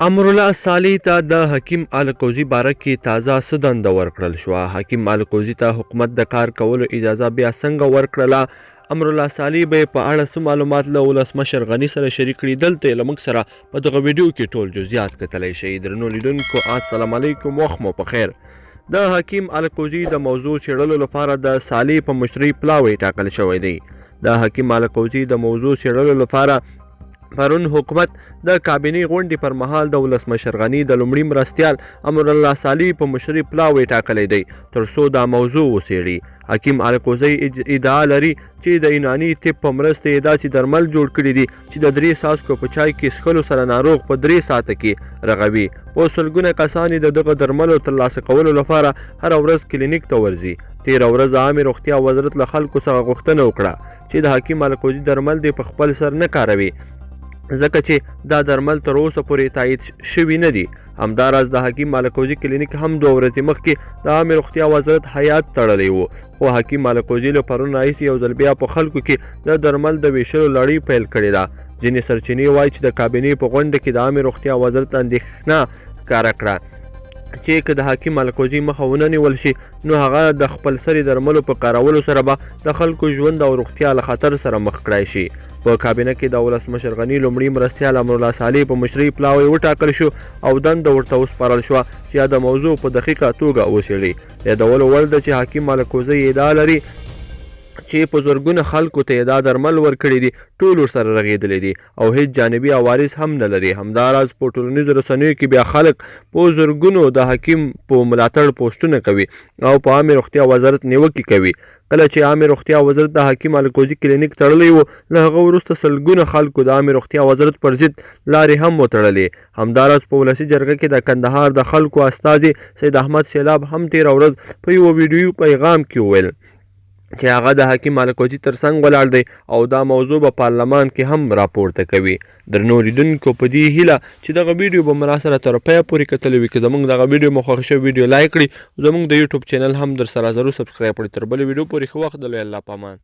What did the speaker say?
امرالله صالح ته د حکیم الکوزي باره کې تازه څه دنده ورکړل شوه؟ حکیم الکوزي ته حکومت د کار کولو اجازه بیا څنګه ورکړله؟ امرالله صالح به یې په اړه څه معلومات له ولسمشر غني سره شریک کړي؟ دلته یې له موږ سره په دغه ویډیو کې ټول جزئیات کتلی شئ. درنو لیدونکو السلام علیکم، وخت مو په خیر. د حکیم الکوزي د موضوع څېړلو لپاره د صالح په مشرۍ پلاوی ټاکل شوی دی. د حکیم الکوزي د موضوع څېړلو لپاره پرون حکومت د کابینې غونډې پر مهال د ولسمشر غني د لومړي مرستیال امرالله صالح په مشرۍ پلاوی ټاکلی دی تر څو دا موضوع وڅېړي. حکیم الکوزی ادعا لري چې د یوناني طب په مرسته یې داسې درمل جوړ کړي دي چې د 3 څاڅکو په چای کې څښلو سره ناروغ په 3 ساعته کې رغوي. په سلګونه کسان یې د دغه درملو ترلاسه کولو لپاره هره ورځ کلینیک ته ورځي. تېره ورځ عامې روغتیا وزارت له خلکو څخه غوښتنه وکړه چې د حکیم الکوزي درمل دې په خپل سر نه کاروي، ځکه چې دا درمل تر اوسه پورې تایید شوي نه دي. همداراز د حکیم الکوزي کلینیک هم 2 ورځې مخکې د عامې روغتیا وزارت هیات تړلی و، خو حکیم الکوزي له پرون راهیسې یو ځل بیا په خلکو کې د درمل د ویشلو لړۍ پیل کړې ده. ځینې سرچینې وایي چې د کابینې په غونډه کې د عامې روغتیا وزارت اندېښنه ښکاره کړه چې که د حکیم الکوزي مخه ونه نیول شي نو هغه د خپلسري درملو په کارولو سره به د خلکو ژوند او روغتیا له خطر سره مخ کړای شي. په کابینه کې د ولسمشر غني لومړي مرستیال امرالله صالح په مشرۍ پلاوی وټاکل شو او دنده ورته وسپارل شوه چې یاده موضوع په دقیقه توګه وڅېړي. یادولو وړ ده چې حکیم الکوزی ادعا لري چې په زرګونه خلکو ته یې دا درمل ورکړي دي، ټول ورسره رغېدلي دي او هیڅ جانبي عوارض هم نه لري. همداراز په ټولنیزو رسنیو کې بیا خلک په زرګونو د حکیم په ملاتړ پوسټونه کوي او په عامې روغتیا وزارت نیوکې کوي. کله چې عامې روغتیا وزارت د حکیم الکوزي کلینیک تړلی و، له هغه وروسته سلګونه خلکو د عامې روغتیا وزارت پر ضد لارې هم وتړلې. همداراز په ولسي جرګه کې د کندهار د خلکو استازي سید احمد سیلاب هم تېره ورځ په یوه ویډیويي پیغام کې وویل چې هغه د حکیم الکوزي ترڅنګ ولاړ دی او دا موضوع به پارلمان کې هم راپورته کوي. درنو لیدونکو په دې هیله چې دغه ویډیو به مو راسره تر پایه پورې کتلې وي. که زموږ دغه ویډیو مو خوښه شوې ویډیو لایک کړئ، زموږ د یوټیوب چینل هم درسره ضرور سبسکرایب کړئ. تر بلې ویډیو پورې ښه وخت د لوی الله په امان.